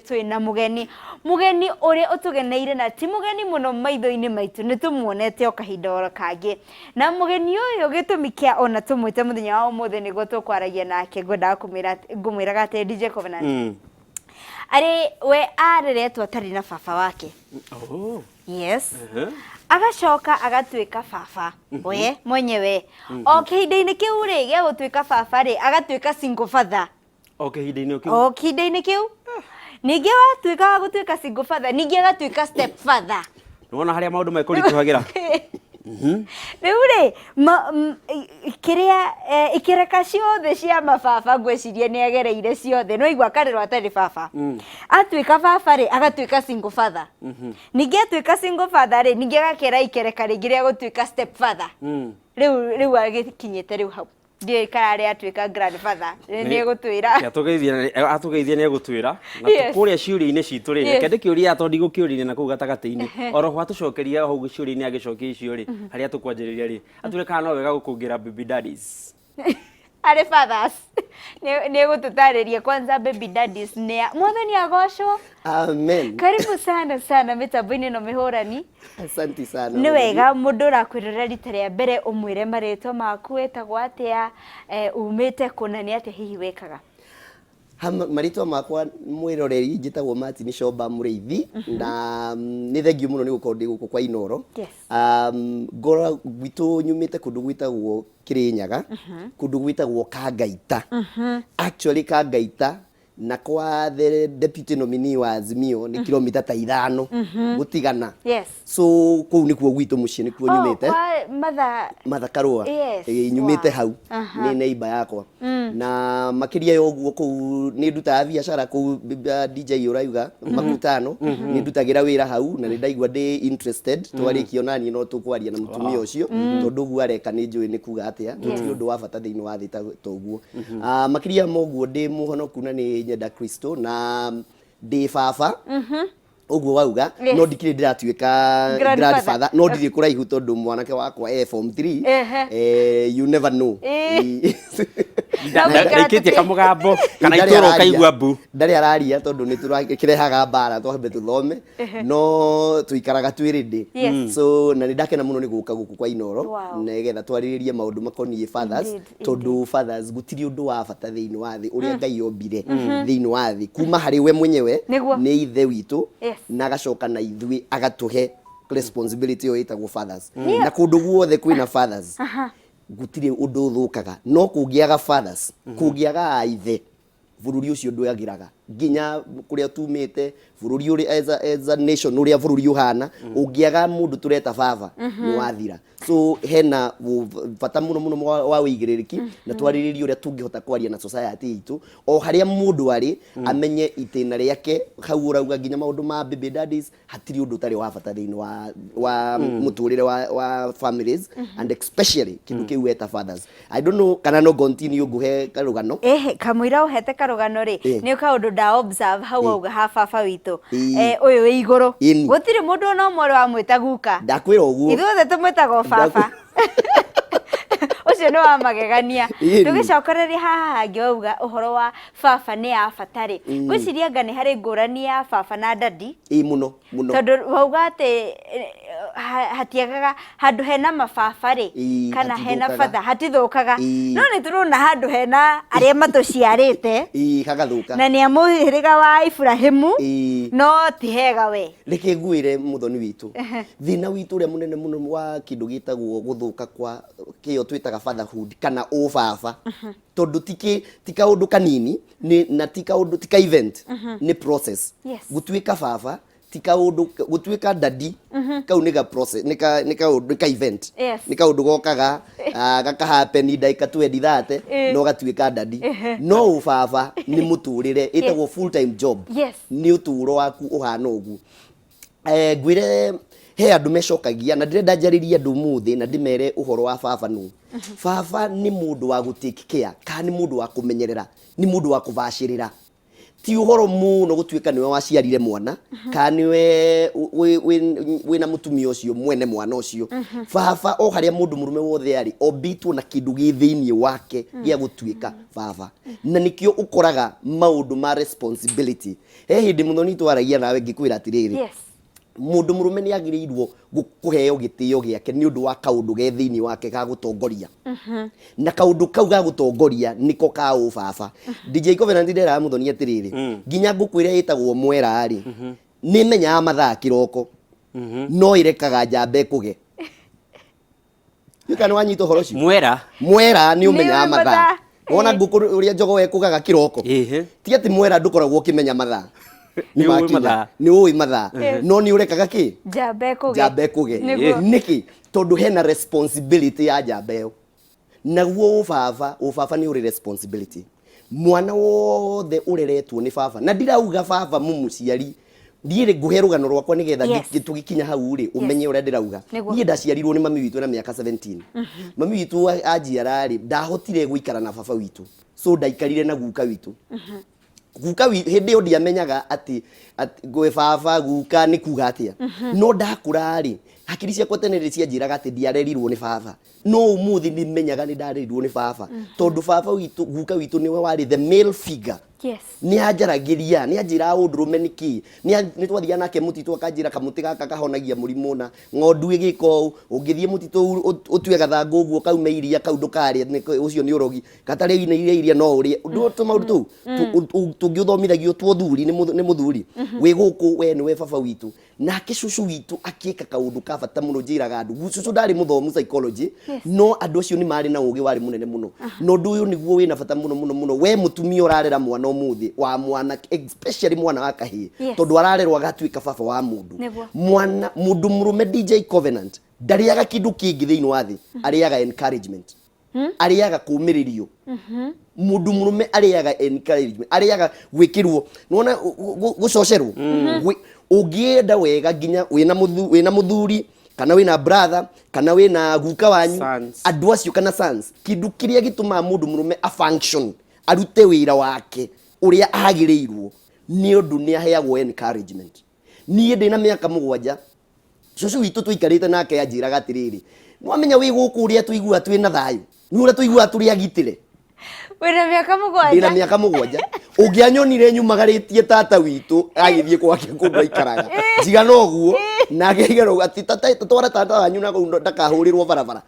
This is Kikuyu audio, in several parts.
Twĩ na mũgeni, mũgeni ũrĩa ũtũgeneire, na ti mũgeni mũno maitho-inĩ maitũ, nĩ tũmuonete o kahinda oro kangĩ. Na mũgeni ũyũ, gĩtũmi kĩa ona tũmwĩte mũthenya wa ũmũthĩ nĩguo tũkwaragia nake, ngwendaga kũmwĩra, ngũmwĩraga atĩ DJ Covenant arĩ we areretwo atarĩ na baba wake. Yes. Agacoka agatuĩka baba we mwenyewe. O kĩhinda-inĩ kĩu rĩ gĩa gũtuĩka baba rĩ, agatuĩka single father. O kĩhinda-inĩ kĩu. O kĩhinda-inĩ kĩu. Ningĩ watuĩka wa gũtuĩka single father, ningĩ agatuĩka step father. Nĩwona harĩa maũndũ mekũritũhagĩra. Rĩu rĩ, kĩrĩa ikereka ciothe cia mababa, ngwĩciria nĩ agereire ciothe. No igua akarerwo atarĩ baba, atuĩka baba rĩ, agatuĩka single father. Ningĩ atuĩka single father rĩ, ningĩ agakera ikereka rĩngĩ rĩa gũtuĩka step father. Rĩu agĩkinyĩte rĩu hau, ndiũĩ kana arĩ atuĩka grandfather, nĩ egũtwĩra. Atũgeithia nĩ egũtwĩra. Na kũrĩa ciũria-inĩ citũ rĩ, reke ndĩkĩũrie tondũ ndigũkĩũria na kũu gatagatĩ-inĩ. Oro ho atũcokeria hau ciũria-inĩ, agĩcokia icio rĩ, harĩa tũkwanjĩrĩria rĩ, atwĩre kana no wega gũkũngĩra baby daddies. Arĩ fathers, nĩ egũtũtarĩria kwanza baby daddies nĩ a. Mwathani agocwo. Amen. Karibu sana sana mĩtambo-inĩ ĩno mĩhũrani. Asante sana. Nĩ wega mũndũ ũrakwĩrora rita rĩa mbere ũmwĩre marĩtwa maku, wĩtagwo atĩa, umĩte kũ, na nĩ atĩa hihi wĩkaga? Marĩtwa makwa, mwĩroreri, njĩtagwo Martin Shomba Mũrĩithi, na nĩ thengiũ mũno nĩ gũkorwo ndĩ gũkũ kwa Inoro. Ngora gwitũ nyumĩte kũndũ gwĩtagwo Kĩrĩnyaga, kũndũ gwĩtagwo Kangaita. Actually Kangaita na kwa the deputy nominee wa Azimio nĩ kilomita ta 5 gũtigana. So kũu nĩkuo gwitũ mũciĩ, nĩkuo nyumĩte. Kwa Martha. Martha Karũa. Nyumĩte hau, nĩ neighbor yakwa. Na makĩria ya ũguo, kũu nĩ ndutaga biacara kũu. DJ ũrauga makutano, nĩ ndutagĩra wĩra hau, na nĩ ndaigua ndĩ interested twarĩkia ona niĩ no tũkwaria na mũtumia ũcio, tondũ ũguo areka nĩ njũĩ nĩ kuga atĩa. Gũtirĩ ũndũ wa bata thĩinĩ wa thĩ ta ũguo. Makĩria ma ũguo, ndĩ mũhonoku na nĩ nyenda Kristo na ndĩ baba ũguo wauga. No ndikĩrĩ ndĩratuĩka grandfather. Grandfather, no ndirĩ kũraihu tondũ mwanake wakwa e form 3. You never know. Na gũikara Ndaikĩtie kamũgambo kana Ndarĩ itũra araria. ũkaigua mbu. Ndarĩ araria tondũ nĩ tũrakĩrehaga mbara, twambe tũthome, no tũikaraga twĩ ready. So na nĩ ndakena mũno nĩ gũka gũkũ kwa Inoro nĩgetha twarĩrĩrie maũndũ makoniĩ fathers, tondũ fathers, gũtirĩ ũndũ wa bata thĩinĩ wa thĩ ũrĩa Ngai ombire thĩinĩ wa thĩ kuma harĩ we mwenyewe. Nĩ ithe witũ na agacoka na ithuĩ agatũhe responsibility ĩyo ĩtagwo fathers. Na kũndũ guothe kwĩna fathers gũtirĩ ũndũ ũthũkaga, no kũngĩaga fathers, kũngĩaga aithe, bũrũri ũcio ndwagĩraga. Nginya kũrĩa tumĩte, bũrũri ũrĩ as a nation, ũrĩa bũrũri ũhana, ũngĩaga mũndũ tũreta baba, nĩ wathira. So hena bata mũno mũno wa ũigĩrĩrĩki na twarĩrĩrie ũrĩa tũngĩhota kwaria na society itũ, o harĩa mũndũ arĩ amenye itĩna rĩake. Hau ũrauga nginya maũndũ ma baby daddies, hatirĩ ũndũ ũtarĩ wa bata thĩinĩ wa mũtũrĩre wa families, and especially kĩndũ kĩu weta fathers. I don't know kana no continue nguhe karũgano. Ehe, kamũira ũhete karũgano rĩ, nĩ kaũndũ nda observe hau auga ha baba witũ, ũyũ wĩ igũrũ. Gũtirĩ mũndũ ona ũmwe ũrĩ wamwĩta guka. Ndakwĩra ũguo. Ithuothe tũmwĩtaga o baba. Ũcio nĩ wa magegania. Tũgĩcokereria haha hangĩ wauga ũhoro wa baba nĩ ya bata rĩ, ngwĩciria anga nĩ harĩ ngũrani ya baba na daddy? Ĩĩ, mũno mũno. Tondũ wauga atĩ hatiagaga handũ hena mababa rĩ, kana hena hatithũkaga. Batha hatithũkaga. No nĩ tũrona handũ hena arĩa matũciarĩte Ĩĩ, hagathũka. na nĩ a mũhĩrĩga wa Iburahĩmu, no ti hega we. Reke ngwĩre, mũthoni witũ, thĩna witũ ũrĩa mũnene mũno wa kĩndũ gĩtagwo gũthũka kwa kĩo twĩtaga fatherhood kana ũbaba, tondũ ti kaũndũ kanini nĩ na ti kaũndũ, ti ka event, nĩ process. Gũtuĩka baba ti kaũndũ, gũtuĩka daddy kau nĩ ka process, nĩ kaũndũ, nĩ ka event. Nĩ kaũndũ gokaga gaka happen ndagĩka 20 30 na ũgatuĩka daddy. No ũbaba nĩ mũtũrĩre, ĩtagwo full time job. Nĩ ũtũũro waku ũhana ũguo. Ngwĩre he andũ mecokagia, na ndĩrenda njarĩrie andũ ũmũthĩ na ndĩmere ũhoro wa baba. Nũ baba? Nĩ mũndũ wa gũ take care, kana nĩ mũndũ wa kũmenyerera, nĩ mũndũ wa kũbacĩrĩra. Ti ũhoro mũno gũtuĩka nĩwe waciarire mwana kana nĩwe wĩna mũtumia ũcio mwene mwana ũcio. Baba o harĩa mũndũ mũrũme wothe arĩ, ombĩtwo na kĩndũ gĩ thĩinĩ wake gĩa gũtuĩka baba, na nĩkĩo ũkoraga maũndũ ma responsibility. He hĩndĩ mũno twaragia nawe ngĩkwĩra atĩrĩrĩ, mũndũ mũrũme nĩ agĩrĩirwo kũheo gĩtĩo gĩake nĩ ũndũ wa kaũndũ ge thĩinĩ wake ga gũtongoria, na kaũndũ kau ga gũtongoria nĩko ka ũbaba. DJ Covenant, nderaga mũthoni atĩrĩrĩ, nginya ngũkũ ĩrĩa ĩtagwo mwera rĩ, nĩ ĩmenyaga mathaa kĩroko, no ĩrekaga njamba ĩkũge. Ndiũĩ kana nĩ wanyita ũhoro ũcio. Mwera. Mwera nĩ ũmenyaga Nĩ ũĩ mathaa. mathaa. Wona ngũkũ ũrĩa njogoo ĩkũgaga kĩroko, ti atĩ mwera ndũkoragwo ũkĩmenya mathaa. Nĩ ũĩ makinya. Mathaa. Nĩ ũĩ mathaa, no nĩ ũrekaga kĩ? Njamba ĩkũge. Njamba ĩkũge. Nĩkĩ? Tondũ hena responsibility ya njamba ĩyo. Naguo ũbaba, ũbaba nĩ ũrĩ responsibility. Mwana wothe ũreretwo nĩ baba, na ndirauga baba mũmũciari niĩ rĩ, ngũhe rũgano rwakwa nĩgetha tũgĩkinya hau rĩ, ũmenye ũrĩa ndĩrauga. Niĩ ndaciarirwo nĩ mami witũ na mĩaka 17. Mami witũ anjiara rĩ, ndahotire gũikara na baba witũ, so ndaikarire na guka witũ. Guka hĩndĩ ĩyo ndiamenyaga atĩ gwĩ baba guka nĩ kuga atĩa, no ndakũra rĩ, hakiri ciakwa tene nĩ cianjĩraga atĩ ndiarerirwo nĩ baba, no ũmũthĩ nĩ menyaga nĩ ndarerirwo nĩ baba, tondũ baba witũ, guka witũ, nĩwe warĩ the male figure. Nĩ anjaragĩria, nĩ anjĩraga ũndũrũme nĩ kĩ. Nĩ twathiaga nake mũtitũ, akanjĩra kamũtĩ gaka kahonagia mũrimũ na ng'ondu ĩgĩka ũũ, ũngĩthiĩ mũtitũ ũtue gathangũ ũguo kaume iria kau ndũkarĩe, ũcio nĩ ũrogi, gatarĩ na iria, iria no ũrĩe. Ũndũ tũmaũndũ tũu tũngĩũthomithagio twa ũthuri nĩ mũthuri wĩ gũkũ, we nĩwe baba witũ. Nake cucu witũ akĩka kaũndũ ka bata mũno. Njĩraga andũ, cucu ndarĩ mũthomu psychology, no andũ acio nĩ marĩ na ũgĩ warĩ mũnene mũno, na ũndũ ũyũ nĩguo wĩna bata mũno mũno mũno. We mũtumia ũrarera mwana ũmũthĩ wa mwana, especially mwana wa kahĩĩ, tondũ ararerwo agatuĩka baba wa mũndũ. Mwana mũndũ mũrũme, DJ Covenant, ndarĩaga kĩndũ kĩngĩ thĩinĩ wa thĩ, arĩaga encouragement, arĩaga kũmĩrĩrio. Mũndũ mũrũme arĩaga encouragement, arĩaga gwĩkĩrwo, nĩwona gũcocerwo. Ũngĩenda wega nginya wĩna mũthuri kana wĩna brother kana wĩna guka wanyu, Sons. Andũ acio kana sons, kĩndũ kĩrĩa gĩtũmaga mũndũ mũrũme a function, arute wĩra wake ũrĩa agĩrĩirwo, nĩ ũndũ nĩ aheagwo encouragement. Niĩ ndĩna mĩaka 7, cucu witũ tũikarĩte nake anjĩraga atĩrĩrĩ, nĩwamenya wĩ gũkũ ũrĩa tũiguaga twĩna thayũ nĩ ũrĩa tũiguaga tũrĩ agitĩre. Wĩna mĩaka Ndĩna 7. mĩaka 7. Ũngĩanyonire nyumagarĩtie tata witũ agĩthiĩ gwake kũndũ aikaraga njigana ũguo, nake aigana ũguo, atĩ tata twara tata wanyu na kũu ndakahũrĩrwo barabara.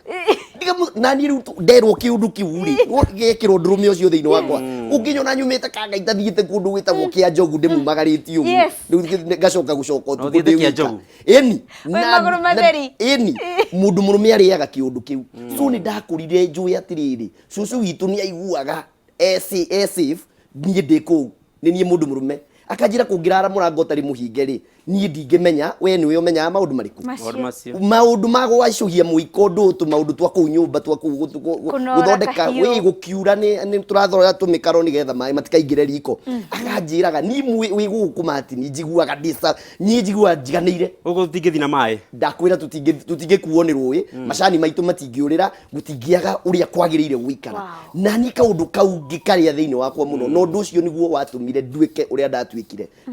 Na niĩ rĩu nderwo kĩũndũ kĩu rĩ, gĩekĩrwo ndũrũme ũcio thĩinĩ wakwa, ũngĩnyona nyumĩte kanga itathiĩte kũndũ gwĩtagwo kĩa njogu ndĩmumagarĩtie ũguo. Rĩu ngacoka gũcoka ũtukũ Ũthiĩte ndĩ kĩa wika. njogu? Ĩni. Wĩ magũrũ matheri. Ĩni, mũndũ mũrũme arĩaga kĩũndũ kĩu. So nĩ ndakũrire njũĩ atĩrĩrĩ, cucu witũ nĩ aiguaga e safe niĩ ndĩ kũu, nĩ niĩ mũndũ mũrũme. Akanjĩra kũngĩrara mũrango ũtarĩ mũhinge rĩ, niĩ ndingĩmenya, we nĩwe ũmenyaga maũndũ marĩkũ? Maũndũ macio. Maũndũ ma gwacũhia mũiko, ndũ tũmaũndũ twa kũu nyũmba twa kũu Kũnora gũthondeka kahiũ. wĩ gũkiura nĩ tũrathora tũmĩkaro nĩgetha maĩ matikaingĩre riko. Akanjĩraga niĩ wĩ gũkũ Martin, njiguaga ndĩca niĩ njiguaga njiganĩire. Ũguo tũtingĩthiĩ na maĩ. Ndakwĩra tũtingĩkuo nĩ rũĩ, macani maitũ matingĩũrĩra, gũtingĩaga ũrĩa kwagĩrĩire gũikara. Na niĩ kaũndũ kau ngĩkarĩa thĩinĩ wakwa mũno, na ũndũ ũcio nĩguo watũmire nduĩke ũrĩa ndatuĩkire.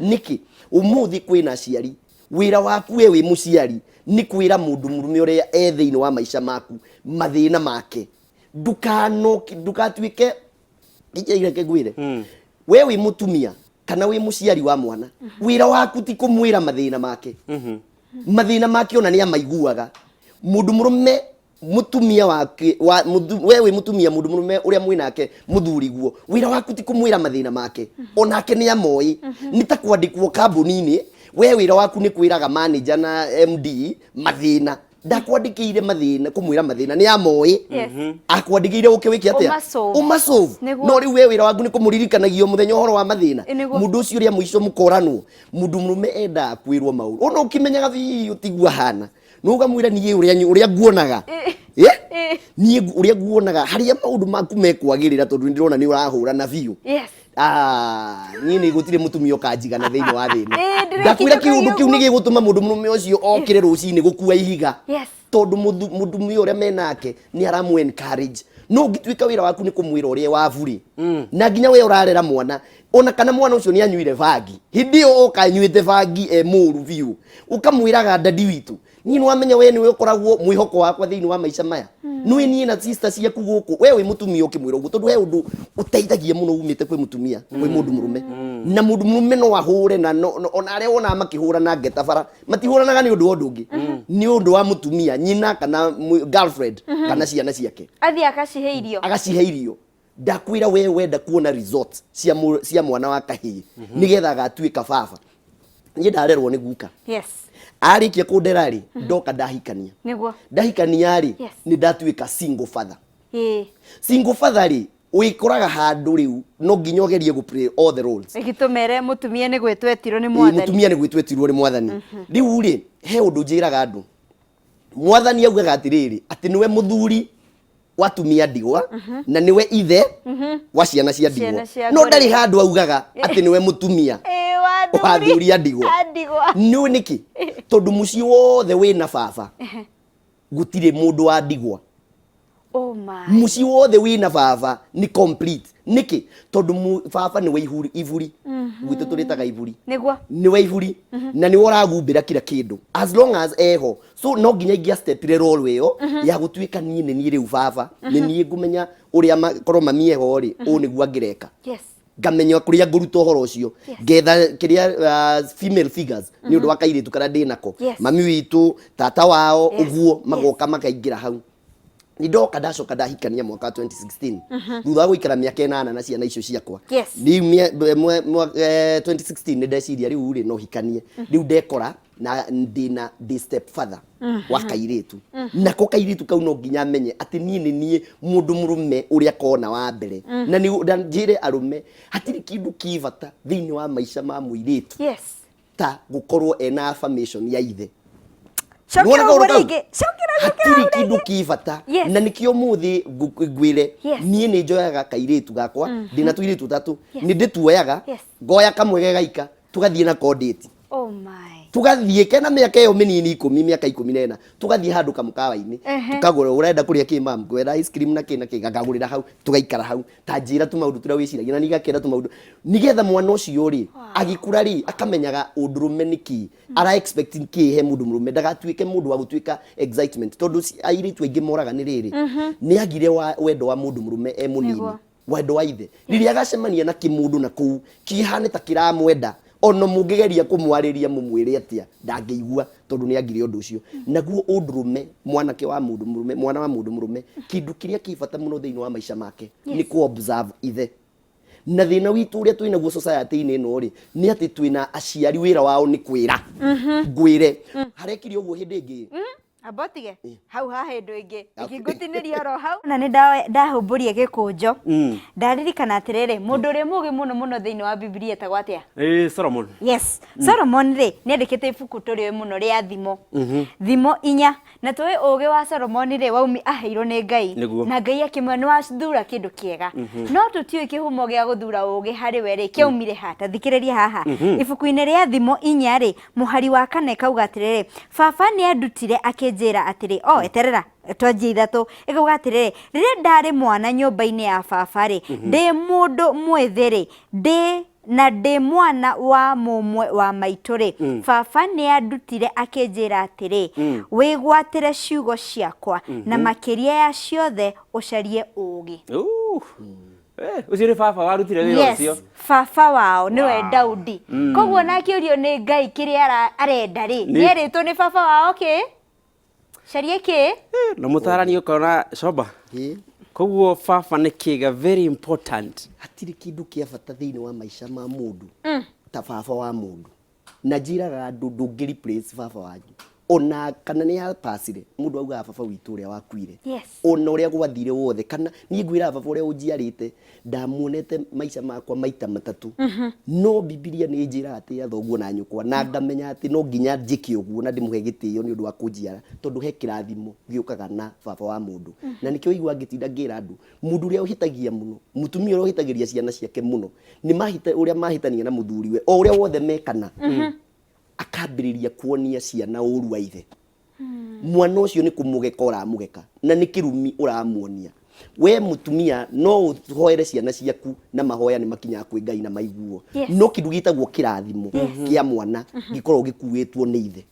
Nĩkĩ ũmũthĩ kwĩna aciari, wĩra waku we wĩ mũciari nĩ kwĩra mũndũ mũrũme ũrĩa e thĩinĩ wa maica maku mathĩna make. Ndũkatuĩke reke ngwĩre, we wĩ mũtumia kana wĩ mũciari wa mwana, wĩra waku ti kũmwĩra mathĩna make. Mathĩna make ona nĩ amaiguaga. Mũndũ mũrũme, mũtumia wake wa we wĩ mũtumia, mũndũ mũrũme ũrĩa mwĩnake, mũthuriguo, wĩra waku ti kũmwĩra mathĩna make, onake nĩ amoĩ. Nĩ ta kwandĩkwo kambuni-inĩ, we wĩra waku nĩ kwĩraga manager na MD mathĩna. Ndakwandĩkĩire mathĩna kũmwĩra mathĩna, nĩ amoĩ. Akwandĩkĩire ũke wĩke atĩa? Ũmasolve. Ũmasolve. No rĩu we wĩra waku nĩ kũmũririkanagia o mũthenya ũhoro wa mathĩna. Mũndũ ũcio ũrĩa mũico mũkoranwo, mũndũ mũrũme endaga kwĩrwo maũndũ ona ũkĩmenyaga biũ tiguo ahana, no ũkamwĩra niĩ ũrĩa nguonaga. Niĩ ũrĩa nguonaga harĩa maũndũ maku mekwagĩrĩra, tondũ nĩndĩrona nĩ ũrahũrana biũ. Ah, niĩ nĩ gũtirĩ mũtumia ũkanjigana thĩinĩ wa thĩ ĩno. Ndĩrekinyũkagia Ndakwĩra kĩũndũ kĩu ũguo. nĩ gĩgũtũma mũndũ mũrũme ũcio okĩre rũcinĩ gũkua ihiga, tondũ mũtumia ũrĩa menake nĩ aramu encourage. No ũngĩtuĩka wĩra waku nĩ kũmwĩra ũrĩa wabu rĩ, na nginya we ũrarera mwana, ona kana mwana ũcio nĩ anyuire bangi, hĩndĩ ĩyo oka anyuĩte bangi e mũru biũ, ũkamwĩraga dadi witũ, niĩ nĩwamenya we nĩwe ũkoragwo mwĩhoko wakwa thĩinĩ wa maica maya, nĩwe niĩ na sister ciaku gũkũ, we wĩ mũtumia ũkĩmwĩra ũguo, tondũ he ũndũ ũteithagia mũno umĩte kwĩ mũtumia kwĩ mũndũ mũrũme, na mũndũ mũrũme no ahũre na no, no, ona arĩa wonaga makĩhũra na ngeta bara matihũranaga nĩ ũndũ wa ũndũ ũngĩ, nĩ ũndũ wa mũtumia nyina kana girlfriend kana ciana ciake. Athiĩ akacihe irio. Agacihe irio. Ndakwĩra we wenda kuona result cia mwana wa kahĩĩ nĩgetha agatuĩka baba. Niĩ ndarerwo nĩ guka. Arĩkia kũndera rĩ, ndoka ndahikania. Nĩguo. Ndahikania rĩ, nĩ ndatuĩka single father. Single father rĩ, wĩkoraga handũ rĩu no nginya ũgerie gũ play all the roles. Ĩgĩtũmere mũtumia nĩ gwĩtwo etirwo nĩ mwathani. Mũtumia nĩ gwĩtwo etirwo nĩ mwathani. Rĩu rĩ, he ũndũ njĩraga andũ. Mwathani augaga atĩrĩrĩ, atĩ nĩwe mũthuri wa atumia ndigwa na nĩwe ithe wa ciana cia ndigwa. Ciana cia No ndarĩ ngũrĩ. handũ augaga atĩ nĩwe mũtumia Ĩĩ, wa athuri a ndigwa. A ndigwa. Nĩũĩ nĩkĩ? Tondũ mũciĩ wothe wĩna baba, gũtirĩ mũndũ wa ndigwa. Oh my. Mũciĩ wothe wĩna baba nĩ complete. Nĩkĩ? Tondũ baba nĩwe iburi. Gwitũ tũrĩtaga iburi. Nĩguo. Nĩwe iburi. Na nĩwe ũragumbĩra kila kĩndũ. As long as eho. So no nginya ingĩa stepire role ĩyo ya gũtuĩka niĩ nĩ niĩ rĩu baba. Nĩ niĩ ngũmenya ũrĩa korwo mami eho rĩ, ũũ nĩguo angĩreka. Ngamenya kũrĩa ngũruta ũhoro ũcio. Ngetha kĩrĩa, female figures nĩ ũndũ wa kairĩtu karĩa ndĩ nako. Mami witũ, tata wao, ũguo, magoka makaingĩra hau. Nĩ ndoka ndacoka ndahikania mwaka wa 2016. Thutha wa gũikara mĩaka 8 na ciana icio ciakwa. Rĩu 2016 nĩ ndeciria rĩu rĩ no hikanie. Rĩu ndekora na ndĩna ndĩ step father wa kairĩtu. Nako kairĩtu kau no nginya menye atĩ niĩ nĩ niĩ mũndũ mũrũme ũrĩa kona wa mbere. Na nĩ njĩre arũme hatirĩ kĩndũ kĩ bata thĩinĩ wa maica ma mũirĩtu. Ta gũkorwo ena affirmation ya ithe. Cokera Nĩwona ũguo kaũndũ kau? rĩngĩ. Cokera, cokera Hatirĩ ũguo kĩndũ rĩngĩ. kĩ bata. Na nĩkĩo ũmũthĩ ngwĩre, niĩ nĩ njoyaga kairĩtu gakwa, ndĩna tũirĩtu tũtatũ. Nĩ ndĩtuoyaga, ngoya kamwe ge gaika, tũgathiĩ nako date. Oh my. Tũgathiĩ kena mĩaka ĩyo mĩnini ikũmi, mĩaka ikũmi na ĩna, tũgathiĩ handũ kamũkawa-inĩ, tũkagũra, ũrenda kũrĩa kĩ mam, ngwenda ice cream na kĩ na kĩ, ngakagũrĩra hau, tũgaikara hau, ta njĩra tũmaũndũ tũrĩa wĩciragia, na ningakera tũmaũndũ, nĩgetha mwana ũcio rĩ, agĩkũra rĩ, akamenyaga ũndũrũme nĩ kĩ, ara expect kĩ he mũndũ mũrũme, ndagatuĩke mũndũ wa gũtuĩka excitement, tondũ airĩtu aingĩ moraga nĩ rĩrĩ, nĩ agire wendo wa mũndũ mũrũme e mũnini. Wendo wa ithe. Rĩrĩa agacemania na kĩmũndũ na kũu, kĩhane ta kĩramwenda, ona mũngĩgeria kũmwarĩria mũmwĩre atĩa, ndangĩigua, tondũ nĩ agire ũndũ ũcio. Naguo ũndũrũme, mwanake wa mũndũ mũrũme, mwana wa mũndũ mũrũme, kĩndũ kĩrĩa kĩ bata mũno thĩinĩ wa maica make, nĩ kũ observe ithe. Na thĩna witũ ũrĩa twĩnaguo society-inĩ ĩno rĩ, nĩ atĩ twĩna aciari wĩra wao nĩ kwĩra. Ngwĩre. Harekire ũguo hĩndĩ ĩngĩ. Amba ũtige. Hau ha hĩndĩ ĩngĩ. Ĩkĩngũtinĩria oro hau. Na nĩ ndahumbũria gĩkũnjo. Ndaririkana atĩrĩrĩ, mũndũ ũrĩa mũũgĩ mũno mũno thĩinĩ wa Bibilia etagwo atĩa? Solomon. Yes. Solomon rĩ, nĩ andĩkĩte ibuku tũrĩũĩ mũno rĩa thimo. Thimo 4. Na tũĩ ũũgĩ wa Solomon rĩ, waumi aheirwo nĩ Ngai. Na Ngai akĩmwĩra nĩ wathura kĩndũ kĩega. No tũtiũĩ kĩhumo gĩa gũthura ũũgĩ harĩ we rĩ, kĩaumire ha? Ta thikĩrĩria haha. Ibuku-inĩ rĩa thimo 4 rĩ, mũhari wa 4 kauga atĩrĩrĩ, baba nĩ andutire akĩnjĩra atĩrĩ, o, eterera, twanjie 3. Ĩkauga atĩrĩrĩ, rĩrĩa ndarĩ mwana nyũmba-inĩ ya baba rĩ, ndĩ mũndũ mwĩthĩ rĩ, ndĩ na ndĩ mwana wa mũmwe wa maitũ rĩ, baba nĩ andutire akĩnjĩra atĩrĩ, wĩgwatĩre ciugo ciakwa, na makĩria ya ciothe ũcarie ũũgĩ. Ũcio nĩ baba warutire wĩra ũcio. Yes, baba wao nĩwe Daudi. Koguo na akĩũrio nĩ Ngai kĩrĩa arenda rĩ, nĩ erĩtwo nĩ baba wao kĩ? Carie kĩ? Na mũtarani ũkona coba. Koguo baba nĩ kĩga very important. Hatirĩ kĩndũ kĩa bata thĩinĩ wa maica ma mũndũ ta baba wa mũndũ. Na njĩraga andũ ndũngĩ replace baba wanyu. Ona kana nĩ apacire, mũndũ augaga baba witũ ũrĩa wakuire. Ona ũrĩa gwathire wothe, kana niĩ ngwĩraga baba ũrĩa ũnjiarĩte, ndamuonete maica makwa maita matatũ. No Bibilia nĩ ĩnjĩraga atĩ ya thoguo na nyũkwa, na ngamenya atĩ no nginya njĩke ũguo na ndĩmũhe gĩtĩo nĩ ũndũ wa kũnjiara, tondũ he kĩrathimo gĩũkaga na baba wa mũndũ. Na nĩkĩo ũiguaga ngĩtinda ngĩra andũ, mũndũ ũrĩa ũhĩtagia mũno, mũtumia ũrĩa ũhĩtagĩria ciana ciake mũno, nĩ mahĩta, ũrĩa mahĩtania na mũthuriwe, o ũrĩa wothe mekana, akambĩrĩria kuonia ciana ũru wa ithe. Mwana ũcio nĩ kũmũgeka ũramũgeka, na nĩ kĩrumi ũramuonia. We mũtumia no ũhoere ciana ciaku na mahoya nĩ makinyaga kwĩ Ngai na maiguo. No kĩndũ gĩtagwo kĩrathimo kĩa mwana gĩkoragwo gĩkuĩtwo nĩ ithe.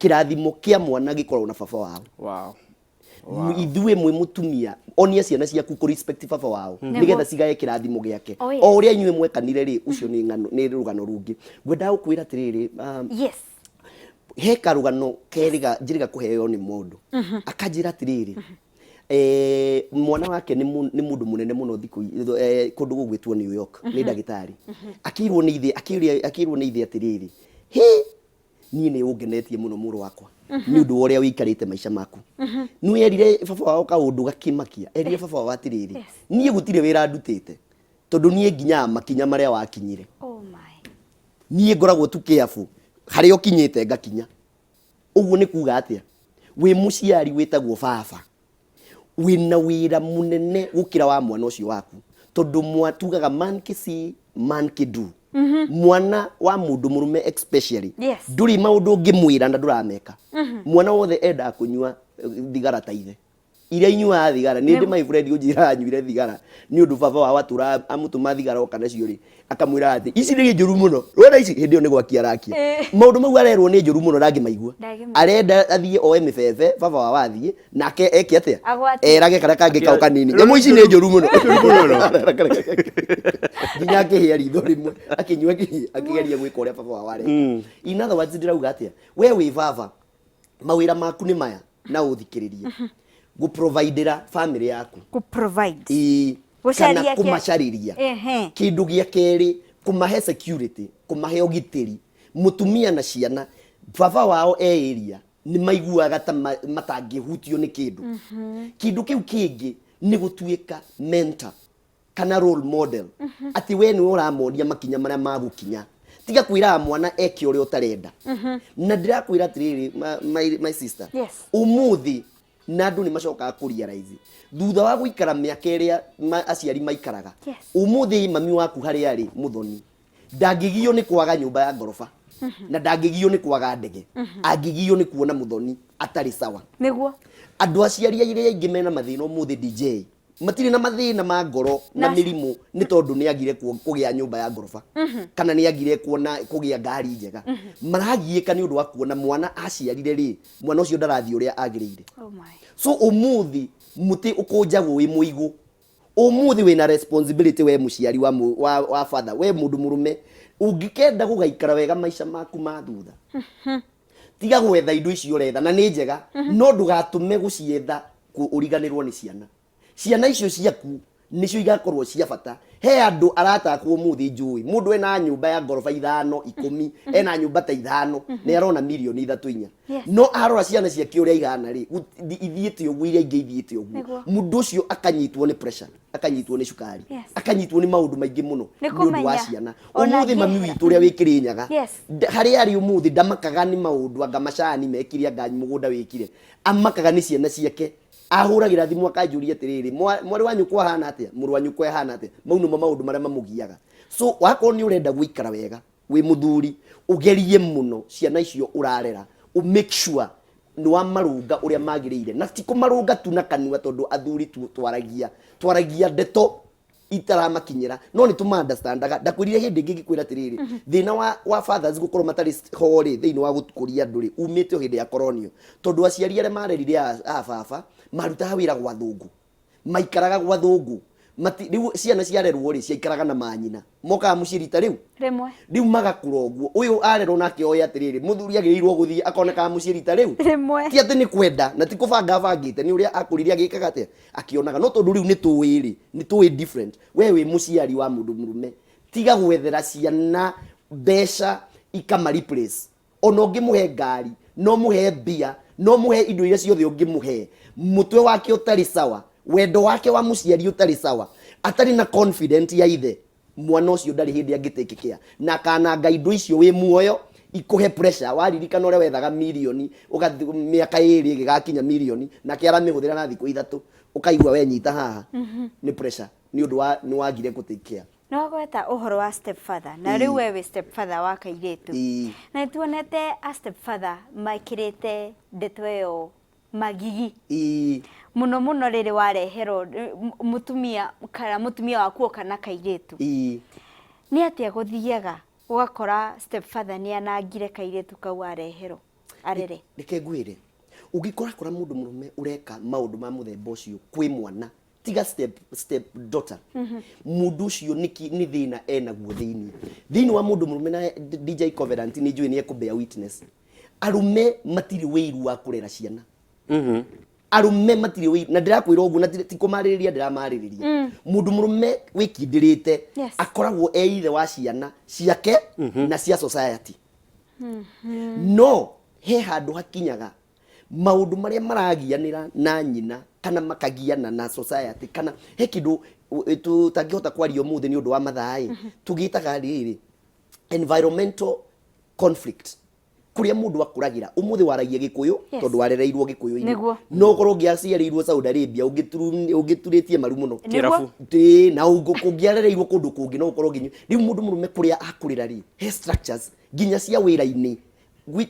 Kĩrathimo kĩa mwana gĩkoragwo na baba wao. Wow. Ithuĩ mwĩ mũtumia onia ciana ciaku kũ respect baba wao nĩgetha cigae kĩrathimo gĩake. Oh, yes. O ũrĩa inyuĩ mwekanire rĩ, ũcio nĩ ng'ano, nĩ rũgano rũngĩ. Ngwendaga gũkwĩra atĩrĩrĩ, he karũgano kerĩga njĩrĩga kũheo nĩ mũndũ akanjĩra atĩrĩrĩ, mwana wake nĩ mũndũ mũnene mũno thikũ kũndũ gũgwĩtwo New York, nĩ ndagĩtarĩ. Akĩirwo nĩ ithe, akĩirwo nĩ ithe atĩrĩrĩ, hĩ, niĩ nĩ ũngenetie mũno mũrũ wakwa nĩ ũndũ wa ũrĩa ũikarĩte maica maku. Nĩ erire baba wao kaũndũ gakĩmakia, erire baba wao atĩrĩrĩ, niĩ gũtirĩ wĩra ndutĩte tondũ niĩ nginyaga makinya marĩa wakinyire. Oh my. Niĩ ngoragwo tu careful harĩa ũkinyĩte ngakinya. Ũguo nĩ kuga atĩa? Wĩ mũciari wĩtagwo baba, wĩna wĩra mũnene gũkĩra wa mwana ũcio waku, tondũ tugaga man ki see, man ki do. Mwana wa mũndũ mũrũme especially, ndũrĩ maũndũ ũngĩmwĩra na ndũrameka. Mwana wothe endaga kũnyua thigara ta ithe. Iria inyuaga thigara, nĩ ndĩ my friend ũnjĩraga anyuire thigara nĩ ũndũ baba wao atũraga amũtũma thigara oka nacio rĩ, akamwĩra atĩ ici nĩ njũru mũno, wona ici hĩndĩ ĩyo nĩ gwakia arakia. Maũndũ mau arerwo nĩ njũru mũno ndangĩmaigua. Ndangĩmaigua. Arenda athiĩ oe mĩbebe baba wao athiĩ nake eke atĩa? Agwatie. Erage karĩa kangĩ kao kanini, nyamũ ici nĩ njũru mũno. Nginya akĩhĩa ritho rĩmwe akĩnyua akĩgeria gwĩka ũrĩa baba wao areka. In other words ndĩrauga atĩa? We wĩ baba, mawĩra maku nĩ maya na ũthikĩrĩrie. Gũprovidera family yaku. Gũ provide. Ĩĩ, Gũcaria kana kũmacarĩria. Kĩndũ gĩa kerĩ, kũmahe security, kũmahe ũgitĩri. Mũtumia na ciana, baba wao e area, nĩ maiguaga ta matangĩhutio nĩ kĩndũ. Kĩndũ kĩu kĩngĩ nĩ gũtuĩka mentor kana role model. Atĩ we nĩwe ũramonia makinya marĩa magũkinya. Tiga kwĩraga mwana eke ũrĩa ũtarenda. Na ndĩrakwĩra atĩrĩrĩ, my sister, ũmũthĩ na andũ nĩ macokaga kũ realize thutha wa gũikara mĩaka ĩrĩa aciari maikaraga. Ũmũthĩ mami waku harĩa arĩ mũthoni ndangĩgio nĩ kwaga nyũmba ya ngoroba na ndangĩgio nĩ kwaga ndege, angĩgio nĩ kuona mũthoni atarĩ sawa. Nĩguo. Andũ aciari arĩa aingĩ mena mathĩna ũmũthĩ DJ matirĩ na mathĩna ma ngoro na mĩrimũ nĩ tondũ nĩ agire kũgĩa nyũmba ya ngoroba kana nĩ agire kuona kũgĩa ngari njega. Maragiĩka nĩ ũndũ wa kuona mwana aciarire rĩ, mwana ũcio ndarathiĩ ũrĩa agĩrĩire. Oh my. So ũmũthĩ mũtĩ ũkũnjagwo wĩ mũigũ. Ũmũthĩ wĩna responsibility we mũciari wa father, we mũndũ mũrũme ũngĩkenda gũgaikara wega maica maku ma thutha. Tiga gwetha indo icio ũretha na nĩ njega, no ndũgatũme gũcietha ũriganĩrwo nĩ ciana. Ciana icio ciaku nĩcio igakorwo cia bata. He andũ aratakwo ũmũthĩ njũĩ, mũndũ ena nyũmba ya ngoroba 5, 10, ena nyũmba ta 5, nĩ arona mirioni 3 4. No arora ciana ciake ũrĩa igana rĩ, ithiĩte ũguo, iria ingĩ ithiĩte ũguo. Mũndũ ũcio akanyitwo nĩ pressure, akanyitwo nĩ cukari, akanyitwo nĩ maũndũ maingĩ mũno Nĩ nĩ ũndũ wa kũmenya. ciana. Ona Ũmũthĩ mami angĩehera. witũ ũrĩa wĩ Kĩrĩnyaga, harĩa arĩ ũmũthĩ ndamakaga nĩ maũndũ anga macani mekire, anga mũgũnda wĩkire, amakaga nĩ ciana ciake. Ahũragĩra thimũ akanjũria atĩrĩrĩ, mwarĩ wa nyũkwa ahana atĩa, mũrũ wa nyũkwa ahana atĩa. Mau nĩmo maũndũ marĩa mamũgiaga. So wakorwo nĩ ũrenda gũikara wega wĩ mũthuri, ũgerie mũno ciana icio ũrarera, ũ make sure nĩ wamarũnga ũrĩa magĩrĩire, na ti kũmarũnga tu na kanua, tondũ athuri tu twaragia ndeto itaramakinyĩra, no nĩ tũma understandaga. Ndakwĩrire hĩndĩ ĩngĩ ngĩkwĩra atĩrĩrĩ, thĩna wa fathers gũkorwo matarĩ ho rĩ thĩinĩ wa gũkũria andũ rĩ, umĩte o hĩndĩ ya colonial, tondũ aciari arĩa marerire a baba marutaga wĩra gwa thũngũ, maikaraga gwa thũngũ. Rĩu ciana ciarerwo rĩ, ciaikaraga na manyina, mokaga mũciĩ rita rĩu rĩmwe, rĩu magakũra ũguo. Ũyũ arerwo nake oĩ atĩrĩrĩ, mũthuri agĩrĩirwo gũthiĩ akonekaga mũciĩ rita rĩu rĩmwe, ti atĩ nĩ kwenda na ti kũbanga abangĩte, nĩ ũrĩa akũrire agĩkaga atĩa akĩonaga. No tondũ rĩu nĩ tũĩ rĩ, nĩ tũĩ different. We wĩ mũciari wa mũndũ mũrũme, tiga gwethera ciana mbeca ikama replace. Ona ũngĩmũhe ngari, no mũhe mbia, no mũhe indo iria ciothe ũngĩmũhe, mũtwe wake ũtarĩ sawa, wendo wake wa mũciari ũtarĩ sawa, atarĩ na confident ya ithe, mwana ũcio ndarĩ hĩndĩ angĩtake care, na akananga indo icio wĩ muoyo ikũhe pressure. Waririkana ũrĩa wethaga mirioni mĩaka 2 ĩgĩgakinya mirioni, nake aramĩhũthĩra na thikũ 3, ũkaigua we nyita haha nĩ pressure nĩ ũndũ wa nĩ wagire gũ take care. Nĩ wagweta ũhoro wa stepfather, na rĩu we wĩ stepfather wa kairĩtu. Na nĩ tuonete a stepfather mekĩrĩte ndeto ĩyo magigi. Mũno mũno rĩrĩ wareherwo mũtumia kana mũtumia waku oka na kairĩtu. Nĩ atĩa gũthiaga ũgakora step father nĩ anangire kairĩtu kau areherwo arere? Reke ngwĩre, ũngĩkorakora mũndũ mũrũme ũreka maũndũ ma mũthemba ũcio kwĩ mwana, tiga step daughter, mũndũ ũcio nĩ thĩna enaguo thĩinĩ. Thĩinĩ wa mũndũ mũrũme na DJ Covenant nĩ njũĩ nĩ ekũ bear witness. Arũme matirĩ wĩiru wa kũrera ciana. Arũme matirĩ wĩiru, na ndĩrakwĩra ũguo na ti kũmarĩrĩria ndĩramarĩrĩria. Mũndũ mũrũme wĩkindĩrĩte akoragwo e ithe wa ciana ciake na cia society. No he handũ hakinyaga maũndũ marĩa maragianĩra na nyina kana makagiana na society, kana he kĩndũ tũtangĩhota kwaria ũmũthĩ nĩ ũndũ wa mathaa ĩ, tũgĩtaga rĩrĩ environmental conflict, kũrĩa mũndũ akũragĩra. Ũmũthĩ waragia Gĩkũyũ tondũ warereirwo Gĩkũyũ-inĩ, no ũkorwo ũngĩaciarĩirwo Saudi Arabia ũngĩturĩtie maru mũno. Kĩrabu. Ĩĩ, na ũngĩarereirwo kũndũ kũngĩ no ũkorwo nginya rĩu mũndũ mũrũme kũrĩa akũrĩra rĩ, he structures nginya cia wĩra-inĩ.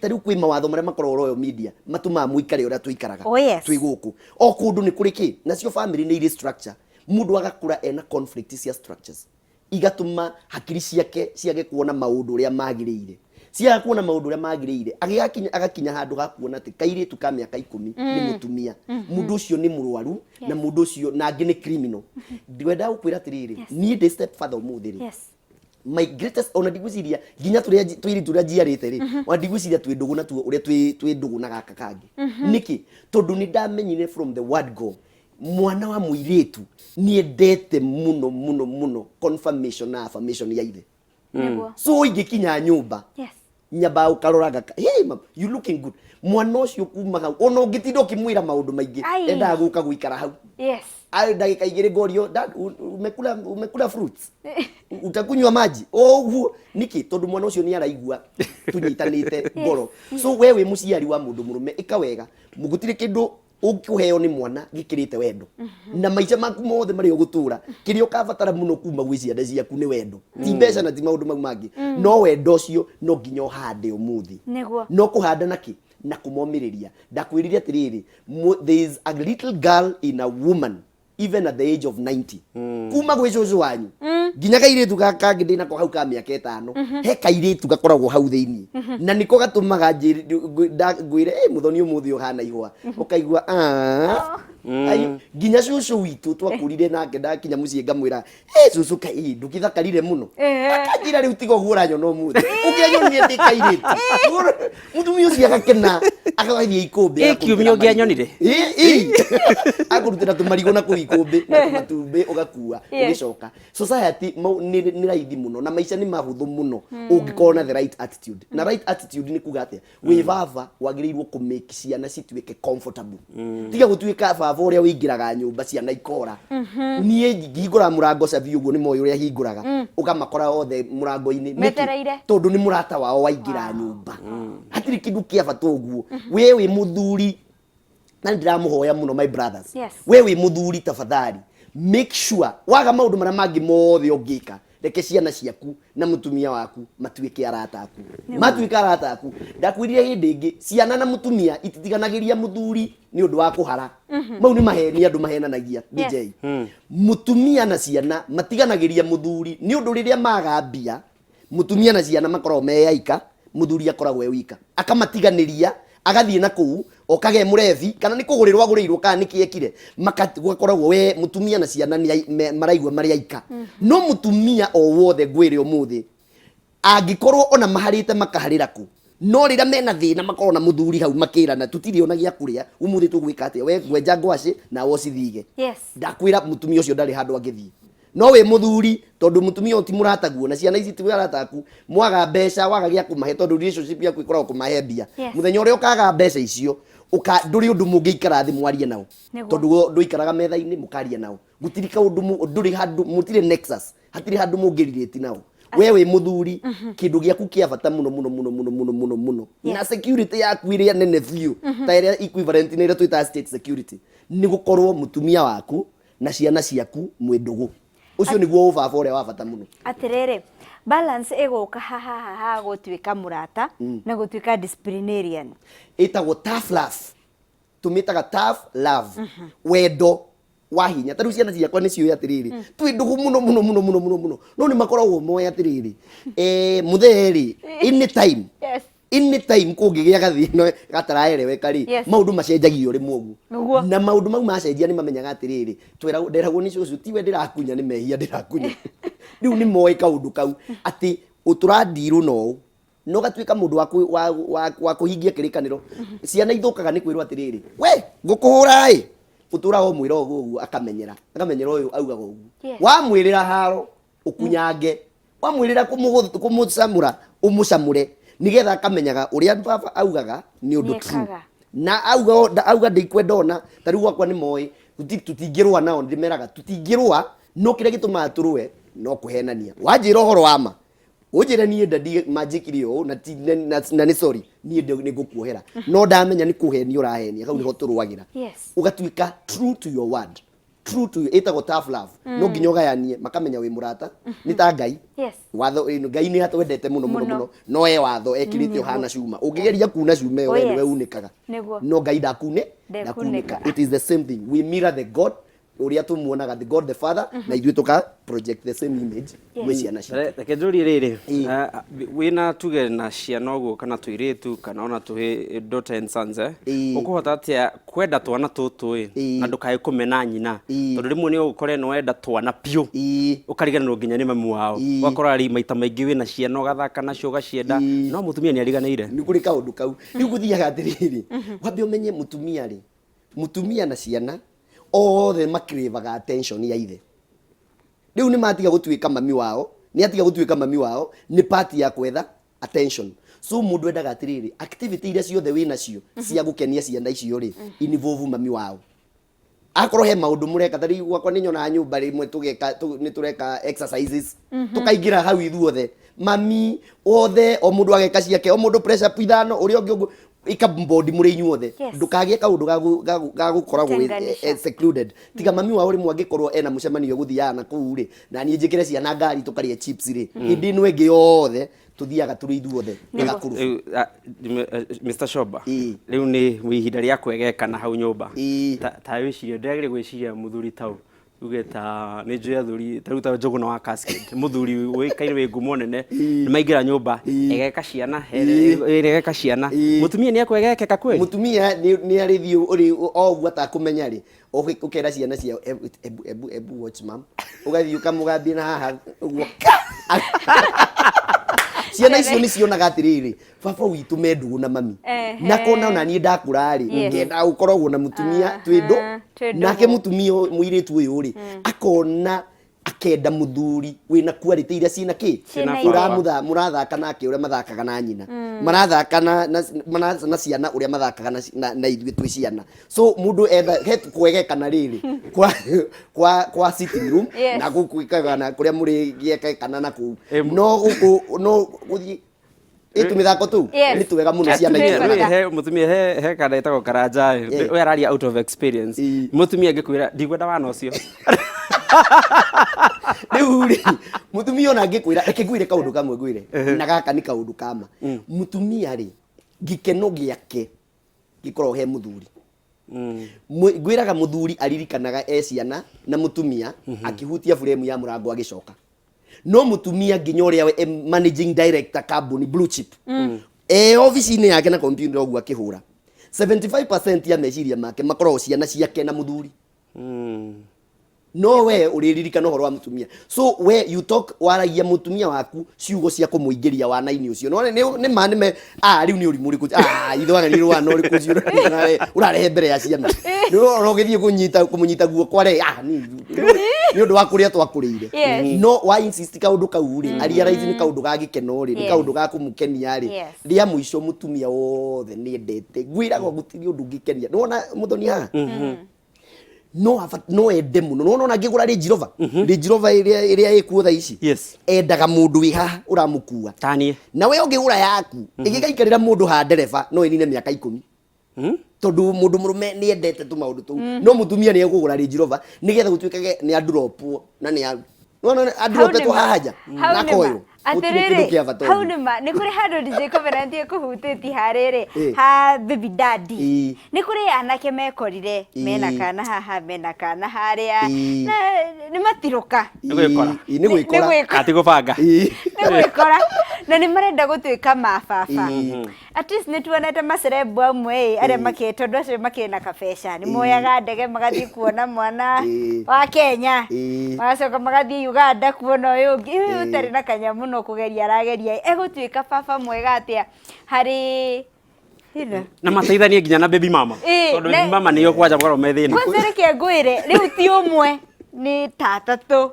Ta rĩu kwĩ mawatho marĩa makoragwo Royal Media matũmaga mũikare ũrĩa tũikaraga. Twĩ gũkũ o kũndũ nĩ kũrĩ kĩ, nacio family nĩ irĩ structure. Mũndũ agakũra ena conflict cia structures, igatũma hakiri ciake ciage kuona maũndũ ũrĩa magĩrĩire. Ciaga kuona maũndũ ũrĩa magĩrĩire, agĩgakinya agakinya handũ ha kuona atĩ kairĩtu ka mĩaka 10 nĩ mũtumia, mũndũ ũcio nĩ mũrwaru, na mũndũ ũcio na angĩ nĩ criminal. Ngwendaga gũkwĩra atĩrĩrĩ, niĩ ndĩ step father ũmũthĩ rĩ, my greatest, ona ndigwĩciria nginya tũrĩa tũirĩtu tũrĩa njiarĩte rĩ, ona ndigwĩciria twĩ ndũgũ natuo ũrĩa twĩ ndũgũ na gaka kangĩ. Nĩkĩ? Tondũ nĩ ndamenyire from the word go, mwana wa mũirĩtu niendete mũno mũno mũno confirmation na affirmation ya ithe. So ingĩkinya nyũmba, nyambaga gũkarora ngaka, "Hey mam, you looking good." Mwana ũcio kuma hau, ona ũngĩtinda ũkĩmwĩra maũndũ maingĩ, endaga gũka gũikara hau. Arĩ ndagĩka 2 ngorio, "Dad, umekula fruits? Utakunywa maji?" Ũguo nĩkĩ? Tondũ mwana ũcio nĩ araigua tũnyitanĩte ngoro. So we wĩ mũciari wa mũndũ mũrũme, ĩka wega. Gũtirĩ kĩndũ ũkũheo nĩ mwana gĩkĩrĩte wendo, na maica maku mothe marĩa ũgũtũra, kĩrĩa ũkabatara mũno kuma gwĩ ciana ciaku nĩ wendo, ti mbeca na ti maũndũ mau mangĩ. No wendo ũcio no nginya ũhande ũmũthĩ. No kũhanda na kĩ? Na kũmomĩrĩria. Ndakwĩrire atĩrĩrĩ, there is a little girl in a woman even at the age of 90. Kuma gwĩ cũcũ wanyu nginya kairĩtu gaka kangĩ ndĩnako hau ka mĩaka 5, he kairĩtu gakoragwo hau thĩinĩ, na nĩko gatũmaga ngwĩre, "Ĩ mũthoni, ũmũthĩ ũhana ihũa," ũkaigua, "Ah." Ayo, nginya cũcũ witũ twakũrire nake, ndakinya mũciĩ ngamwĩra, "Ĩ cũcũ, kai ndũgĩthakarire mũno." Akanjĩra, "Rĩu tiga ũguo ũranyona ũmũthĩ, ũngĩanyonire ndĩ kairĩtu." Mũtumia ũcio agakena, agathiĩ ikũmbĩ. Ĩ, kiumia ũngĩanyonire? Ĩ, ĩ. Akũrutĩra tũmarigũ na kũu ikũmbĩ na tũmatumbĩ, ũgakua. Ũgĩcoka society nĩ raithi mũno na maica nĩ mahũthũ mũno ũngĩkorwo na the right attitude. Na right attitude nĩ kuga atĩa? Wĩ baba wagĩrĩirwo kũ make ciana cituĩke comfortable. Tiga gũtuĩka baba ũrĩa ũingĩraga nyũmba ciana ikora. Niĩ ngihingũra mũrango cabi ũguo, nĩ moĩ ũrĩa hingũraga, ũkamakora othe mũrango-inĩ. Nĩkĩ? Metereire. Tondũ nĩ mũrata wao waingĩra nyũmba. Hatirĩ kĩndũ kĩa bata ũguo. We wĩ mũthuri, na nĩ ndĩramũhoya mũno, my brothers, we wĩ mũthuri, tafadhali make sure waga maũndũ marĩa mangĩ mothe ũngĩka, reke ciana ciaku na mũtumia waku matuĩke arata aku. Matuĩka arata aku, ndakwĩrire hĩndĩ ĩngĩ, ciana na mũtumia ititiganagĩria mũthuri nĩ ũndũ wa kũhara. Mau nĩ maheni andũ mahenanagia. DJ, mũtumia na ciana matiganagĩria mũthuri nĩ ũndũ rĩrĩa maga mbia, mũtumia na ciana makoragwo me aika, mũthuri akoragwo e wika, akamatiganĩria, agathiĩ na kũu okage mũrebi, kana nĩ kũgũrĩrwo agũrĩirwo, kana nĩ kĩekire. Gũgakoragwo we mũtumia na ciana nĩ maraigua marĩ aika. No mũtumia o wothe ngwĩre ũmũthĩ, angĩkorwo ona maharĩte makaharĩra kũ, no rĩrĩa mena thĩna makorwo na mũthuri hau makĩrana, "Tũtirĩ ona gĩa kũrĩa ũmũthĩ, tũgwĩka atĩa? We ngwenja ngwacĩ nawe ũcithige." Ndakwĩra mũtumia ũcio ndarĩ handũ angĩthiĩ. No wĩ mũthuri, tondũ mũtumia ũyũ ti mũrataguo na ciana ici ti arata aku, mwaga mbeca, waga gĩa kũmahe, tondũ relationship yaku ĩkoragwo kũmahe mbia, mũthenya ũrĩa ũkaga mbeca icio, ndũrĩ ũndũ mũngĩikara thĩ mwarie nao. Tondũ ndũikaraga metha-inĩ mũkaria nao, gũtirĩ kaũndũ ndũrĩ handũ, mũtirĩ nexus, hatirĩ handũ mũngĩrirĩti nao. We wĩ mũthuri, kĩndũ gĩaku kĩa bata mũno mũno mũno mũno mũno mũno mũno na security yaku ĩrĩa nene biũ, ta ĩrĩa equivalent na ĩrĩa twĩtaga state security, nĩ gũkorwo mũtumia waku na ciana ciaku mwĩ ndũgũ. Ũcio nĩguo ũbaba ũrĩa wa bata mũno. Atĩrĩrĩ, balance ĩgũka haha ha gũtuĩka mũrata na gũtuĩka disciplinarian? Ĩtagwo tough love. Tũmĩtaga tough love, wendo wa hinya. Ta rĩu ciana ciakwa nĩ ciũĩ atĩrĩrĩ, twĩ ndũgũ mũno mũno mũno mũno mũno mũno, no nĩ makoragwo moĩ atĩrĩrĩ, mũthee rĩ, anytime, anytime kũngĩgĩa gathĩna gataraereweka rĩ, maũndũ macenjagia o rĩmwe ũguo. Na maũndũ mau macenjia nĩ mamenyaga atĩrĩrĩ, twĩragwo, nderagwo nĩ cũcũ, tiwe ndĩrakunya, nĩ mehia ndĩrakunya. Rĩu nĩ moĩ kaũndũ kau atĩ ũtũrandirwo na ũũ na ũgatuĩka mũndũ wa, wa, wa, wa kũhingia kĩrĩkanĩro. Ciana ithũkaga nĩ kwĩrwo atĩrĩrĩ, we ngũkũhũra ĩ, ũtũraga ũmwĩra ũguo ũguo, akamenyera, akamenyera ũyũ augaga ũguo. Wamwĩrĩra haro ũkunyange, wamwĩrĩra kũmũcamũra ũmũcamũre, nĩgetha akamenyaga ũrĩa baba augaga nĩ ũndũ true. Nĩekaga. Na auga auga ndikwenda ona ta rĩu gwakwa nĩ moĩ tũtingĩrũa nao, ndĩmeraga tũtingĩrũa, no kĩrĩa gĩtũmaga tũrũe no kũhenania. Wanjĩra ũhoro wa ma, ũnjĩre niĩ ndadi manjĩkire ũũ na, ti- na, na, na nĩ sorry, niĩ nĩ ngũkuohera, no ndamenya nĩ kũhenia ũrahenia, hau nĩho tũrũagĩra. Ũgatuĩka true to your word, true to ĩtagwo tough love. No nginya ũgayanie makamenya wĩ mũrata, nĩ ta Ngai. Watho Ngai nĩ atwendete mũno mũno. Mũno. Mũno, no e watho ekĩrĩte ũhana cuma, ũngĩgeria kuna cuma ĩyo, we nĩwe unĩkaga. No Ngai ndakune. Ndekunĩka. Ndakunĩka. It is the same thing, we mirror the God ũrĩa tũmuonaga, the God the Father, na ithuĩ tũka project the same image gwĩ ciana citũ. Reke njũrie rĩrĩ, wĩna tuge na ciana ũguo kana tũirĩtu kana ona tũhĩ, daughter and sons, eh? Ũkũhota atĩa kwenda twana tũtũ ĩ na ndũkae kũmena nyina? Tondũ rĩmwe nĩ ũgũkore nĩ wenda twana biũ, ũkariganĩrwo nginya nĩ mamu wao. Ũgakora rĩ maita maingĩ wĩna ciana ũgathaka nacio ũgacienda, no mũtumia nĩ ariganĩire. Nĩ kũrĩ kaũndũ kau. Rĩu gũthiaga atĩrĩrĩ, wambe ũmenye mũtumia rĩ, mũtumia na ciana othe makĩrĩvaga attention ya ithe. Rĩu nĩ matiga gũtuĩka mami wao, nĩ atiga gũtuĩka mami wao, nĩ part ya kwetha attention. So mũndũ endaga atĩrĩrĩ, activity iria ciothe wĩ nacio cia gũkenia ciana icio rĩ, involve mami wao. Akorwo he maũndũ mũreka, ta rĩu gwakwa nĩ nyonaga nyũmba rĩmwe tũgeka nĩ tũreka exercises, tũkaingĩra hau ithuothe, mami othe, o mũndũ ageka ciake, o mũndũ press up 5, ũrĩa ũngĩ ũguo, ika bondi mũrĩ inyuothe. Ndũkagĩe kaũndũ ga gũkoragwo wĩ, Tenganisha. Secluded. Tiga mami wao rĩmwe angĩkorwo ena mũcemanio gũthiaga na kũu rĩ, na niĩ njĩkĩre ciana ngari tũkarĩe chips rĩ, hĩndĩ ĩno ĩngĩ yothe tũthiaga tũrĩ ithuothe gakũrũ. Rĩu, Mr. Shoba, rĩu nĩ ihinda rĩa kwegekana hau nyũmba. Ta wĩcirie, ndĩragĩrĩ gwĩciria mũthuri tau uge ta nĩ njũĩ athuri ta rĩu ta Njũgũna wa Cascade, mũthuri ũĩkaine wĩ ngumo nene, nĩ maingĩra nyũmba egeka ciana, egeka ciana, mũtumia nĩ ekwegekeka kweli? Mũtumia nĩ arĩthiĩ ũrĩ o ũguo atakũmenya rĩ, ũkera ciana ciao, ebu, ebu, ebu, ebu watch mom, ũgathiĩ ũkamũgambia na haha ũguo. Ciana icio nĩ cionaga atĩrĩrĩ, baba witũ me ndũgũ na mami, na kona ona niĩ ndakũra rĩ, ngenda gũkoragwo na mũtumia twĩ ndũ Twĩ ndũgũ. Nake mũtumia mũirĩtu ũyũ rĩ, akona akenda mũthuri wĩna quality iria ciĩna kĩ. Ciĩna Ciĩna ithe. baba. Mũrathaka nake ũrĩa mathakaga na nyina, marathaka na ciana ũrĩa mathakaga na ithuĩ twĩ ciana. So mũndũ etha he kwegekana rĩrĩ kwa sitting room, na gũkũ ĩkagana kũrĩa mũrĩ gĩekekana na kũu, no gũkũ no gũthiĩ ĩ tũmĩthako tũu nĩ twega mũno ciana Twĩ ikĩonaga. bata. He mũtumia he kana ĩtagwo karanja ĩ, we araria out of experience. Mũtumia angĩkwĩra ndikwenda wana ũcio. Rĩu rĩ, mũtumia ona angĩkwĩra, reke ngwĩre kaũndũ kamwe, ngwĩre na gaka nĩ kaũndũ kama mũtumia rĩ, gĩkeno gĩake gĩkoragwo he mũthuri. Ngwĩraga mũthuri aririkanaga e ciana na mũtumia akĩhutia buremu ya mũrango agĩcoka, no mũtumia nginya ũrĩa we managing director kambuni blue chip e obici-inĩ yake na computer ũguo akĩhũra, 75% ya meciria make makoragwo ciana ciake na mũthuri. No we ũrĩririkana ũhoro wa mũtumia. So we you talk, waragia mũtumia waku ciugo cia kũmũingĩria wana-inĩ ũcio. No nĩ ma nĩ me ah rĩu nĩ ũrimũ ũrĩkũ, ah ithe wana nĩ wana ũrĩkũ ũcio ũrarehe mbere ya ciana, nĩ ũrona ũgĩthiĩ kũnyita kũmũnyita guoko are ah nĩ ũndũ wa kũrĩa twakũrĩire. No wa insist kaũndũ kau rĩ, a realize nĩ kaũndũ ga gĩkeno rĩ, nĩ kaũndũ ga kũmũkenia rĩ. Rĩa mũico mũtumia wothe nĩ endete, ngwĩraga gũtirĩ ũndũ ũngĩkenia nĩ wona mũthoni haha no ende mũno. Nĩwona ona angĩgũra Range Rover, Range Rover ĩrĩa ĩkuo thaa ici, endaga mũndũ wĩ haha ũramũkua. Taniĩ. Na we ũngĩgũra yaku ĩgĩgaikarĩra mũndũ ha ndereba no ĩnine mĩaka 10, tondũ mũndũ mũrũme nĩ endete tũmaũndũ tũu. No mũtumia nĩ ekũgũra Range Rover nĩgetha gũtuĩkage nĩ andropwo na nĩ nĩwona andropetwo haha nja Hau na nĩ ma. akoywo. Gũtirĩ kĩndũ Atĩrĩrĩ, kĩa bata hau ũguo. nĩ ma nĩ kũrĩ handũ DJ Covenant ĩkũhutĩtie harĩrĩ ha baby daddy. Nĩ kũrĩ anake mekorire mena kana haha, mena kana harĩa, na nĩ matirũka. Nĩ gwĩkora. Ĩ, nĩ Nĩ gwĩkora. gwĩkora. Ati gũbanga. Nĩ gwĩkora na nĩ marenda gũtuĩka mababa. At least nĩ tuonete macerebu amwe ĩ, arĩa makĩ tondũ acio makĩrĩ na kabeca nĩ moyaga ndege magathiĩ kuona mwana wa Kenya, magacoka magathiĩ Uganda kuona ũyũ ũngĩ. Ũyũ ũtarĩ na kanyamũ no kũgeria arageria egũtuĩka baba mwega atĩa harĩ you Na mateithanie nginya na baby mama. Tondũ baby mama nĩo kwanja makoragwo me thĩna. Kwanza reke ngwĩre, rĩu ti ũmwe, nĩ ta atatũ.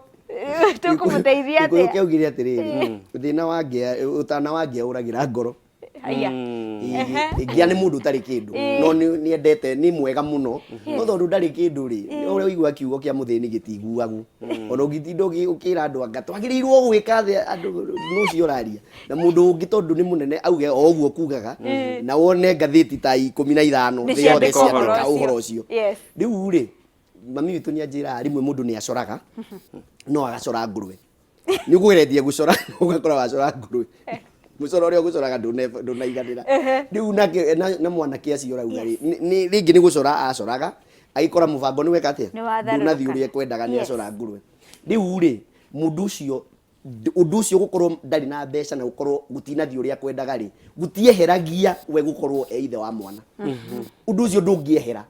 Tũkũmũteithia Gĩkũyũ atĩa? kĩaugire atĩrĩrĩ, thĩna wa ngĩa, ũtana wa ngĩa ũragĩra ngoro. Haya. Ngĩa nĩ mũndũ ũtarĩ kĩndũ, no nĩ endete, nĩ mwega mũno, no tondũ ndarĩ kĩndũ rĩ, ũrĩa ũiguaga kiugo kĩa mũthĩni gĩtiguagwo. Ona ũngĩtinda ũkĩra andũ anga twagĩrĩirwo gwĩka atĩa, andũ nũ ũcio ũraria. Na mũndũ ũngĩ tondũ nĩ mũnene auge o ũguo kugaga, na wone ngathĩti ta 15 Nĩ thĩ yothe ciandĩka ũhoro ciandĩka ũcio. ũhoro ũcio. Rĩu rĩ, mami witũ nĩ anjĩraga rĩmwe mũndũ nĩ acoraga, no agacora ngũrwe. Nĩ ũkũgeretie gũcora, ũgakora wacora ngũrwe. Mũcoro ũrĩa ũgũcoraga ndũnaiganĩra. Rĩu nake, na mwanake acio ũrauga rĩ, rĩngĩ nĩ gũcora acoraga, agĩkora mũbango nĩ weka atĩa? Nĩ watharũrũka. Ndũnathiĩ ũrĩa ekwendaga, nĩ acora ngũrwe. Rĩu rĩ, mũndũ ũcio, ũndũ ũcio gũkorwo ndarĩ na mbeca na gũkorwo gũtinathiĩ ũrĩa akwendaga rĩ, gũtieheragia we gũkorwo e ithe wa mwana. Ũndũ ũcio ndũngĩehera.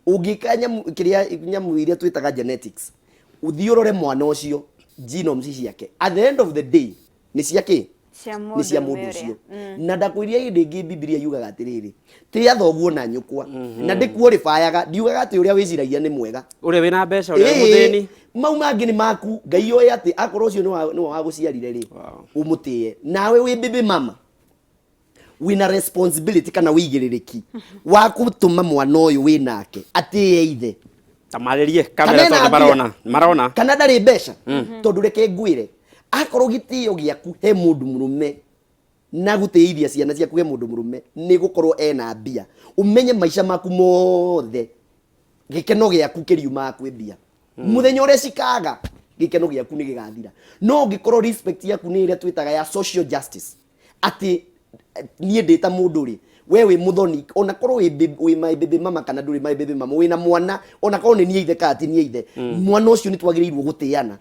Ũngĩka nyamũ, kĩrĩa nyamũ iria twĩtaga genetics, ũthiĩ ũrore mwana ũcio genomes ciake, at the end of the day nĩ cia kĩ? Cia Nĩ cia mũndũrũme mũndũ ũrĩa. ũcio. Na ndakwĩrire hĩndĩ ĩngĩ Bibilia yugaga atĩrĩrĩ, tĩa thoguo na nyũkwa, na ndĩkuũrĩbayaga, ndiugaga atĩ ũrĩa wĩciragia nĩ mwega. Ũrĩa wĩna mbeca, ũrĩa wĩ mũthĩni. Mau mangĩ nĩ maku. Ngai oĩ atĩ akorwo ũcio nĩwe wagũciarire rĩ, ũmũtĩe. Nawe wĩ baby mama, wĩna responsibility kana wĩigĩrĩrĩki wa gũtũma mwana ũyũ wĩ nake atĩe ithe. Tamarĩrie Kana kamera ena tondũ mbia. marona. Marona. Kana ndarĩ mbeca. Tondũ reke ngwĩre, akorwo gĩtĩo gĩaku he mũndũ mũrũme na gũtĩithia ciana ciaku he mũndũ mũrũme nĩ gũkorwo ena mbia, ũmenye maica maku mothe gĩkeno gĩaku kĩriumaga kwĩ mbia. Mũthenya ũrĩa cikaga, gĩkeno gĩaku nĩ gĩgathira. No ũngĩkorwo respect yaku nĩ ĩrĩa twĩtaga ya social justice, atĩ niĩ ndĩ ta mũndũ rĩ, we wĩ mũthoni, ona korwo wĩ my baby mama kana ndũrĩ my baby mama, wĩna mwana, ona korwo nĩ niĩ ithe kana ti niĩ ithe, mwana ũcio nĩ twagĩrĩirwo gũtĩana.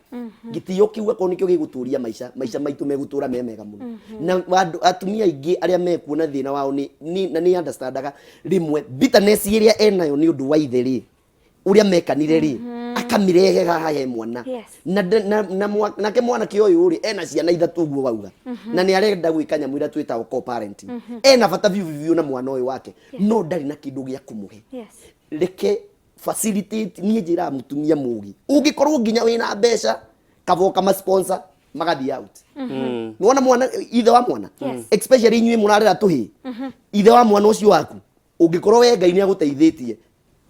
Gĩtĩo kĩu akorwo nĩkĩo gĩgũtũria maica, maica maitũ megũtũra me mega mũno. Na andũ, atumia aingĩ arĩa mekuona thĩna wao nĩ, na nĩ understandaga rĩmwe bitterness ĩrĩa enayo nĩ ũndũ wa ithe rĩ, ũrĩa mekanire rĩ, akamĩrehe haha he mwana. Na nake mwanake ũyũ rĩ, ena ciana ithatũ ũguo wauga, na nĩ arenda gwĩka nyamũ ĩrĩa twĩtaga co-parenting. Ena bata biũ biũ biũ na mwana ũyũ wake, no ndarĩ na kĩndũ gĩa kũmũhe. Reke facilitate. Niĩ njĩraga mũtumia mũgĩ, ũngĩkorwo nginya wĩna mbeca, kaba ũkama sponsor magathiĩ out. Nĩwona mwana, ithe wa mwana, especially inyuĩ mũrarera tũhĩĩ, ithe wa mwana ũcio waku, ũngĩkorwo we Ngai nĩ agũteithĩtie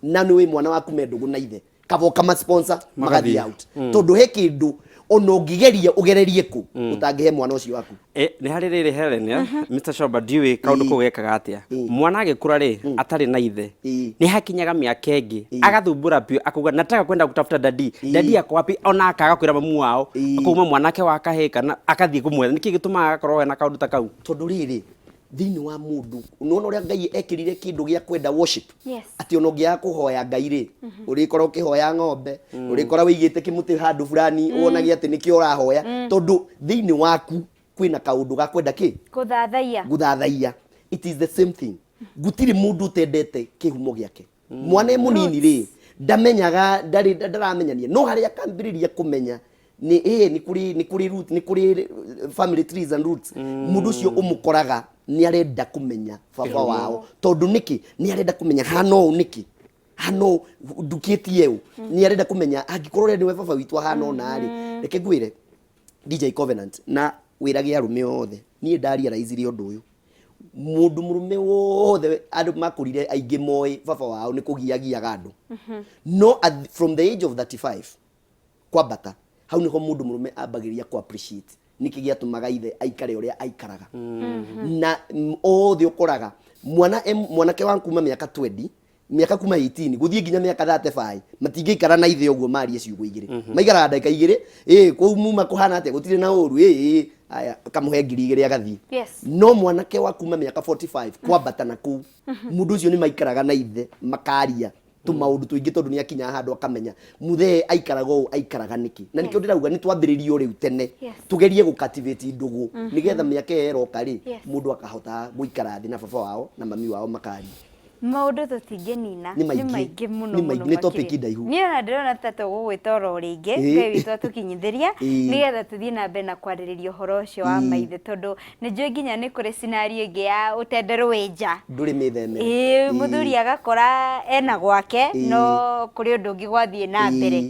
na nĩ wĩ mwana waku me ndũgũ na ithe, kaba ũkama sponsor magathiĩ out, tondũ he kĩndũ ona ũngĩgeria ũgererie kũ ũtangĩhe mwana ũcio waku. Nĩ harĩ rĩrĩ Helen, Mr. Shomba, ndiũĩ kaũndũ kau gekaga atĩa. Mwana agĩkũra rĩ, atarĩ na ithe, nĩ hakinyaga mĩaka ĩngĩ agathumbũra biũ, akauga nataka kwenda kutafuta daddy. Daddy ako wapi? Ona akaga kwĩra mamu wao, akauma mwanake wa kahĩĩ kana akathiĩ kũmwetha. Nĩkĩ gĩtũmaga agakorwo ena kaũndũ ta kau? Tondũ rĩrĩ, thĩinĩ wa mũndũ nĩwona ũrĩa Ngai ekĩrire kĩndũ gĩa kwenda worship, atĩ ona ũngĩaga kũhoya Ngai rĩ, ũrĩkora ũkĩhoya ng'ombe, ũrĩkora wĩigĩte kĩmũtĩ handũ fulani, wonage atĩ nĩkĩo ũrahoya, tondũ thĩinĩ waku kwĩna kaũndũ ga kwenda kĩ? Gũthathaiya. Gũthathaiya. It is the same thing. Gũtirĩ mũndũ ũtendete kĩhumo gĩake. Mwana e mũnini rĩ, ndamenyaga, ndarĩ ndaramenyania, no harĩa akambĩrĩria kũmenya nĩ nĩ kũrĩ, nĩ kũrĩ root, nĩ kũrĩ family trees and roots, mũndũ ũcio ũmũkoraga nĩ arenda kũmenya baba wao. Tondũ nĩkĩ? Nĩ arenda kũmenya hana ũũ nĩkĩ, hana ũũ ndukĩtie ũũ, nĩ arenda kũmenya angĩkorwo ũrĩa nĩwe baba witũ ahana ũna rĩ. Reke ngwĩre DJ Covenant na wĩrage arũme othe, niĩ ndarealize ũndũ ũyũ, mũndũ mũrũme wothe andũ makũrire aingĩ moĩ baba wao nĩ kũgiagiaga andũ, no from the age of 35 kwambata, hau nĩho mũndũ mũrũme ambagĩrĩria ku appreciate nĩkĩ gĩatũmaga ithe aikare ũrĩa aikaraga. Na othe ũkoraga mwana mwanake wa kuma mĩaka 20, mĩaka kuma 18 gũthiĩ nginya mĩaka 35, matingĩikara na ithe ũguo marie ciugo igĩrĩ, maikaraga ndagĩka igĩrĩ, ĩ kũu muma kũhana atĩa, gũtirĩ na ũru, ĩ ĩ. Aya, kamũhe 2000 agathiĩ. No mwanake wa kuma mĩaka 45 kwambata na kũu, mũndũ ũcio nĩ maikaraga na ithe makaria tũmaũndũ tũingĩ, tondũ nĩ akinyaga handũ akamenya mũthee aikaraga ũũ aikaraga nĩkĩ. Na nĩkĩo ndĩrauga nĩ twambĩrĩrie o rĩu tene, tũgerie gũ cultivate ndũgũ, nĩgetha mĩaka ĩyo ĩroka rĩ, mũndũ akahota gũikara thĩ na baba wao na mami wao makaria. Maũndũ tũtingĩnina. Nĩ maingĩ. Nĩ maingĩ mũno. Nĩ maingĩ, mũno nĩ topic makĩria. ndaihu. Niĩ ona ndĩrona ta tũgũgwĩta oro rĩngĩ, Ngai witũ atũkinyithĩria, nĩgetha tũthiĩ na mbere na kwarĩrĩria ũhoro ũcio wa maithe, tondũ nĩ njũĩ nginya nĩ kũrĩ scenario ĩngĩ ya ũtenderũ wĩ nja. Ndũrĩ mĩthemere. Ĩĩ, mũthuri agakora ena gwake, no kũrĩ ũndũ ũngĩ gwathiĩ na mbere.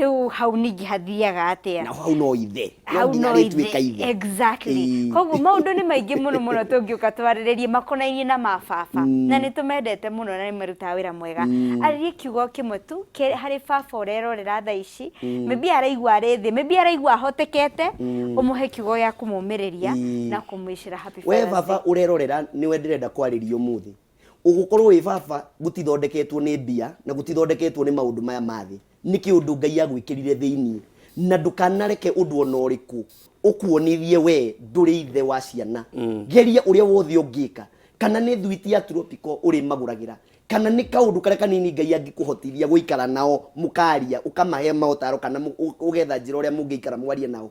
Rĩu hau ningĩ hathiaga atĩa? Na hau no ithe. No Hau nginya no arĩtuĩka ithe. Ithe. Exactly. Koguo maũndũ nĩ maingĩ mũno mũno tũngĩũka twarĩrĩrie makonainie na mababa, na nĩ tũmendete mũno na nĩ marutaga wĩra mwega. Arĩrie kiugo kĩmwe tu harĩ baba ũrerorera thaa ici, maybe araigua arĩ thĩ, maybe araigua ahotekete, ũmũhe kiugo gĩa kũmũmĩrĩria na kũmwĩcĩra happy We Father's Day. Baba ũrerorera, nĩwe ndĩrenda kwarĩria ũmũthĩ. Ũgũkorwo wĩ baba gũtithondeketwo nĩ mbia na gũtithondeketwo nĩ maũndũ maya ma thĩ. Nĩ kĩũndũ Ngai agwĩkĩrire thĩinĩ, na ndũkanareke ũndũ ona ũrĩkũ ũkuonithie we ndũrĩ ithe wa ciana. Geria ũrĩa wothe ũngĩka, kana nĩ thwiti ya tropical ũrĩmagũragĩra, kana nĩ kaũndũ karĩa kanini Ngai angĩkũhotithia gũikara nao mũkaria, ũkamahe maũtaro, kana ũgetha njĩra ũrĩa mũngĩikara mwarie nao.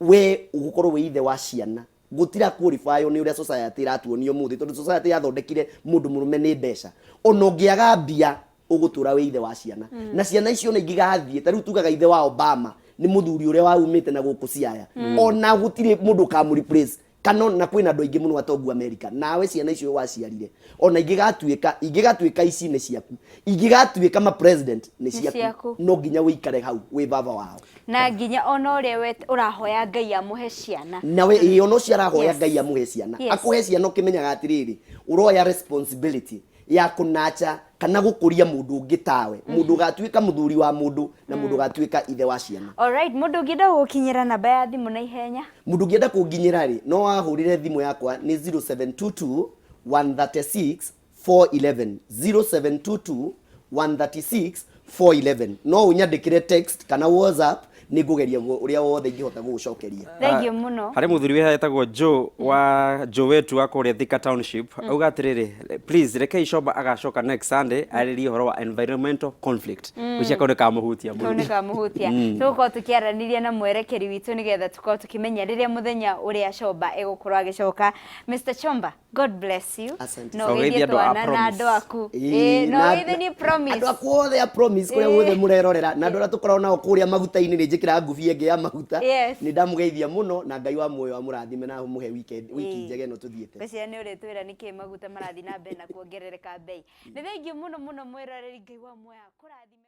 We ũgũkorwo wĩ ithe wa ciana gutira qualify nĩ ũrĩa society ĩratuonia ũmũthĩ, tondũ society yathondekire mũndũ mũrũme nĩ mbeca. Ona ũngĩaga mbia, ũgũtũra wĩ ithe wa ciana, na ciana icio na ingĩgathiĩ ta rĩu tugaga ithe wa Obama nĩ mũthuri ũrĩa waumĩte na gũkũ Siaya, ona gũtirĩ mũndũ ũkamũ replace, kana ona kwĩna andũ aingĩ mũno atongu America. Nawe ciana icio waciarire, ona ingĩgatuĩka ici nĩ ciaku, ingĩgatuĩka ma president nĩ ciaku, ciaku. No nginya ũikare hau wĩ baba wao. Na nginya ona ũrĩa we ũrahoya Ngai amũhe ciana. Nawe ĩĩ, ona ũcio arahoya Ngai amũhe ciana, akũhe ciana, ũkĩmenyaga atĩrĩrĩ, ũroya responsibility ya kũnacha kana gũkũria mũndũ ũngĩ tawe, mũndũ ũgatuĩka mũthuri wa mũndũ na mũndũ ũgatuĩka ithe wa ciana. Alright, mũndũ ũngĩenda gũgũkinyĩra, namba ya thimũ na ihenya? Mũndũ ũngĩenda kũnginyĩra rĩ, no ahũrĩre thimũ yakwa nĩ 0722 136 411, 0722 136 411. No ũnyandĩkĩre text kana WhatsApp, nĩ ngũgeria ũrĩa wothe ingĩhota gũgũcokeria. Thank you mũno. Harĩ mũthuri wĩ etagwo Joe wa Joe wetu wa kũrĩa Thika Township, auga atĩrĩrĩ, "Please rekei Shomba agacoka next Sunday arĩrie ũhoro wa environmental conflict." Gwĩciria kau nĩ kamũhutia kau mũno. Nĩ kamũhutia. Tũgũkorwo tũkĩaranĩria na mwerekeri witũ nĩgetha tũkorwo tũkĩmenya rĩrĩa mũthenya ũrĩa Chomba egũkorwo agĩcoka. Mr Chomba, God bless you. Asante. Na Na ũgeithie ũgeithie andũ a twana na Promise. andũ aku. Ĩĩ, na ũgeithie ni Promise. Andũ aku othe a Promise kũrĩa guothe mũrerorera, na andũ arĩa tũkoragwo nao kũrĩa maguta-inĩ, nĩ njĩkĩraga ngubia ĩngĩ ya maguta. Nĩ ndamũgeithia mũno, na Ngai wa muoyo amũrathime na amũhe weekend, wiki njega ĩno tũthiĩte. Ngwĩciria nĩ ũrĩtwĩra nĩkĩ maguta marathiĩ na mbere na kuongerereka mbei. Nĩ thengiũ mũno mũno mwĩroreri, Ngai wa muoyo akũrathime.